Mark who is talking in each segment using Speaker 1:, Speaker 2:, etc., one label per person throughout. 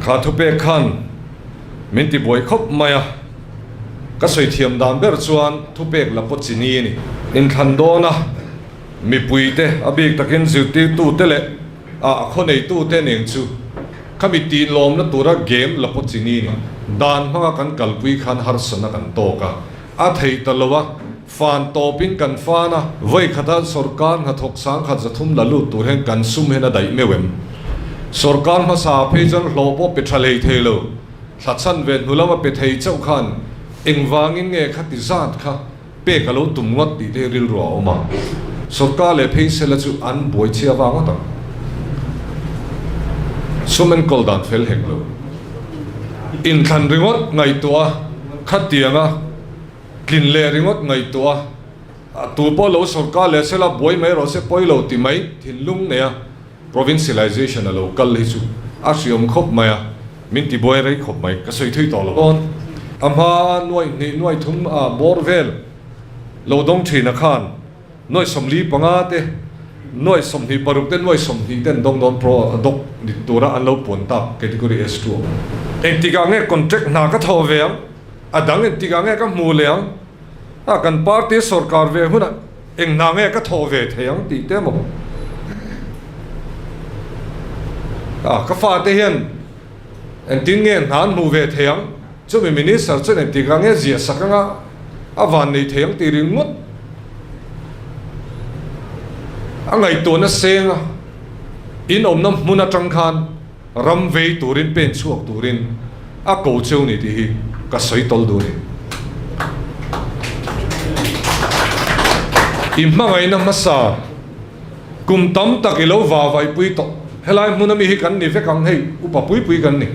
Speaker 1: Kha thupek khan min ti buai khawp mai a, ka sawi thiam dan ber chuan thupek la pawh chi ni a ni. Inthlan dawna mipuite a bik takin zirtirtute leh a khaw neitute neng chu khami tinlawmna tura game la pawh chi ni a ni. Dan hmanga kan kalpui khan harsatna kan tawk a, a theih ta lo a. Fan tawpin kan fan a, vawi khata sawrkar hnathawk 1300 la lut tur hian kan sum hian a daih meuh em? Sawrkar hmasa phei chuan hlawh pawh pe tha hlei thei lo, thla chhan ve hnu lama pe thei chauh khan engvangin nge khati zat kha pek a lo tum ngawt tih te hi rilru a awm a. Sawrkar leh phei sela chu an buai chhia vang ngawt ang. Sum enkawl dan fel hek lo. Inthlan ringawt ngaihtuah a, khatianga. Tlin leh ringawt ngaihtuah a, tu pawh lo sawrkar leh sela buai mai rawh se pawi lo ti mai thinlung nei a, provincialization a lo kal hi chu a hriawm khawp mai a, min ti buai rei khawp mai, ka sawi thui tawh lo. Awn a hma nuaih hnih nuaih thum a bawr vel lo dawng thin a khan nuaih 45 te nuaih 26 te nuaih 20 ten dawng dawn pro dawk ni tura an lo puan tak category S2. Engtikah nge contract hna ka thawh ve ang? A dang engtikah nge ka hmu leh ang? A kan party sawrkar ve hunah eng hna nge ka thawh ve thei ang tih te maw? A ka fate hian engtin nge hna an hmuh ve thei ang? Chumi minister chuan engtikah nge ziah sak anga a van nei thei ang tih ringawt a ngaihtuahna seng a, in awmna hmun atang khan Ram vei turin pen chhuak turin a ko cheu ni tih hi ka sawi tawl duh a ni. I hmangaihna hmasa kum tam tak i lo vavaipui tawh. Helai hmun ami hi kan ni vek ang hei upa pui pui kan ni.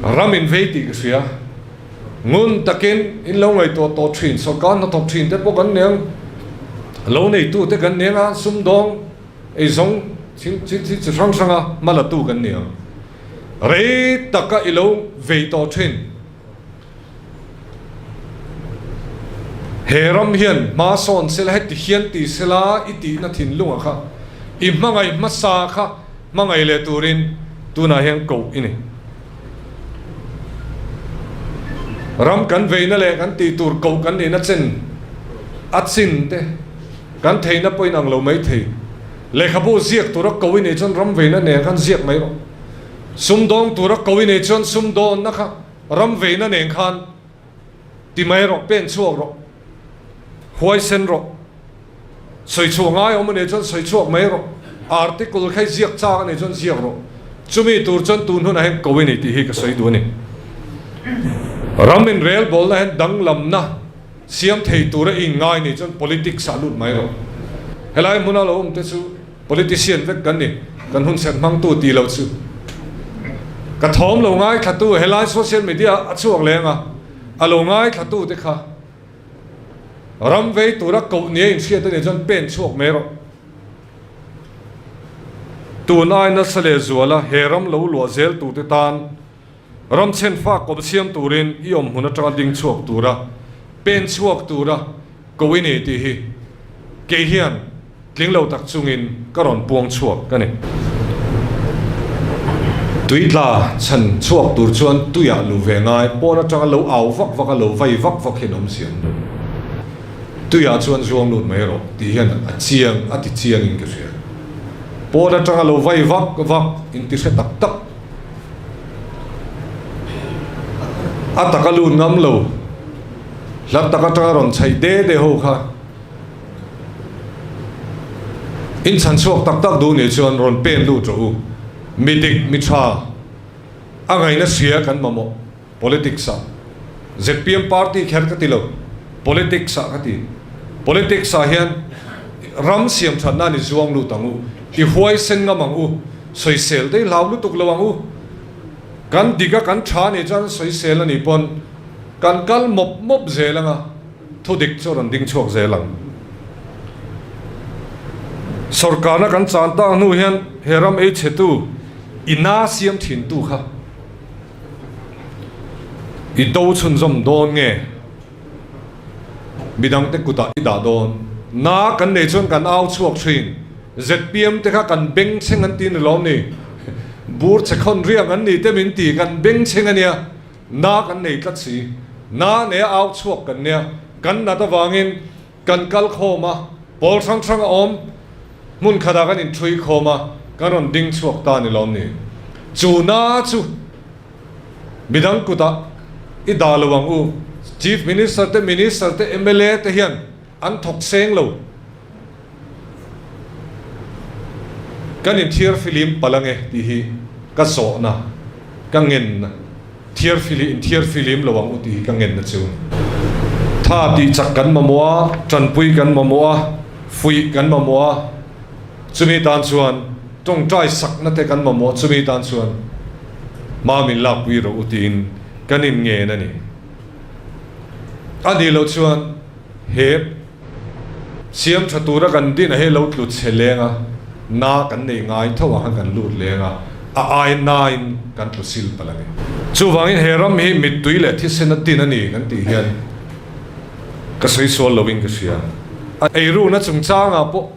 Speaker 1: Ram in vei tih ka hria. Ngun takin in lo ngaihtuah tawh thin, sawrkar hnathawk thin te pawh kan ni ang, lo neitu te kan ni ang a, sumdawng, Eizawng thil chi hrang hranga hma la tu kan ni ang. Rei taka i lo vei tawh thin. He ram hian hma sawn sela heti hian ti sela i tihna thinlunga kha i hmangaih hmasa kha hmangaih leh turin tunah hian koh i ni. Ram kan veina leh kan tih tur koh kan nihna chen a chin te. Kan theihna pawhin ang lo mai thei. Lehkhabu ziak tura ko i nei chuan ram veina nen khan ziak mai rawh. Sumdawng tura ko i nei chuan sumdawnna kha ram veina nen khan ti mai rawh, pen chhuak rawh, huaisen rawh. Sawi chhuah ngai awm a nei chuan sawi chhuak mai rawh. Article kha i ziak chak a nei chuan ziak rawh. Chumi tur chuan tun hunah hian ko i nei tih hi ka sawi duh a ni. Ram inrelbawlna hian danglamna. Siam thei tura i inngai nei chuan politics ah lut mai rawh. Helai hmuna lo awm te chu politician vek kan ni, kan hun serh hmangtu tih loh chu. Ka thawm lo ngaithlatu helai social media a chhuak leng a, a lo ngaithlatu te kha ram vei tura koh nia inhriat a nih chuan pen chhuak mai rawh. Tun ai nasa leh zuala he ram lo luah zel turte tan Ram chhenfa kawm siam turin i awm hmun atanga ding chhuak tura pen chhuak tura ko i ni tih hi kei hian tling lo tak chungin ka rawn puang chhuak ka ni. Tui tla chhan chhuak tur chuan tuiah luh ve ngai pawn atanga lo au vak vak a lo vai vak vak hian awm siam lo. Tuiah chuan zuang lut mai rawh tih hian a chiang a ti chiangin ka hria. Pawn atanga lo vai vak vak inti hre tak tak. A taka lut ngam lo, hla tak atanga rawn chhaih de de ho kha in chhan chhuak tak tak duh nih chuan rawn pen lut rawh u. Mi dik, mi tha, a ngaihna hria kan mamawh politics ah. Zpm party kher ka ti lo, politics ah ka ti. Politics ah hian ram siam thatna ni zuang lut ang u, i huaisen ngam ang u. Sawisel te hi hlau lutuk lo ang u. Kan dik a kan tha nih chuan sawisel a nih pawn kan kal mawp mawp zel ang a, thu dik chu a rawn ding chhuak zel ang. Sawrkarna kan chan tak hnu hian he ram ei chhetu ina siam thintu kha i do chhunzawm dawn nge midangte kutah i dah dawn? Na kan nei chuan kan au chhuak thin. Zpm te kha kan bengchheng an ti ni lawm ni? Bur che khawn riang an ni te min ti kan bengchheng a nia, na kan nei tlat si. Na nei a au chhuak kan nia, kan nat avangin kan kal khawm a, pawl hrang hrang a awm, hmun khatah kan inthui khawm a, kan rawn ding chhuak ta ni lawm ni. Chu na chu midang kutah i dah lo ang u, Chief Minister te, Minister te, mla te hian an thawk seng lo. Kan inthiar filim palh ange tih hi ka zawhna, ka ngenna, thiar fili inthiar filim lo ang u tih hi ka ngenna chu. Tha tih chak kan mamawh a, tanpui kan mamawh a, fuih kan mamawh a, chumi tan chuan tawngtai sakna te kan mamawh, chumi tan chuan hma min lakpui rawh u tiin kan inngen a ni. A nih loh chuan he. Siam tha tura kan din a hei lo tlu chhe leng a, na kan nei ngai tho ang khan kan lut leng a, a ai nain kan tlu sil palh a ni. Chuvangin he ram hi mittui leh thisen a din a ni kan tih hian ka sawi sual loin ka hria. A eirukna chungchangah pawh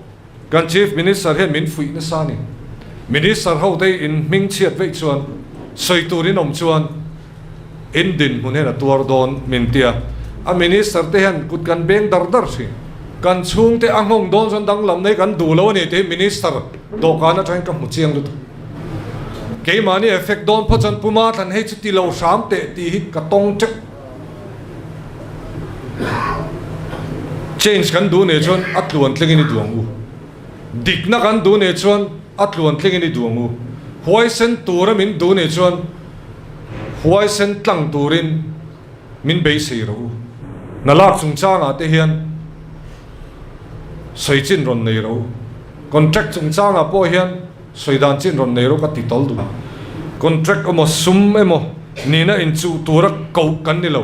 Speaker 1: Kan Chief Minister hian min fuih nasa a ni. Minister ho te in hming chhiat veih chuan sawi tur in awm chuan in dinhmun hian a tuar dawn min ti a. A Minister te hian kut kan beng dar dar thin. Kan chhungte a nghawng dawn chuan danglam nei kan duh lo a ni tih hi Minister dawhkan atangin ka hmu chiang lutuk. Keimahni effect dawn phawt chuan Puma thlan hei chu ti lo hram teh tih hi ka tawng teuh. Change kan duh nih chuan a tluan tlengin i duang u. Dikna kan duh nih chuan a tluan tlengin i duang u. Huaisen tura min duh nih chuan huaisen tlang turin min beisei rawh u. Hna lak chungchangah te hian sawi chin rawn nei rawh u. Contract chungchangah pawh hian Sawi dan chin rawn nei rawh ka ti tawl duh. Contract emaw sum emaw nihna inchuh tura koh kan ni lo.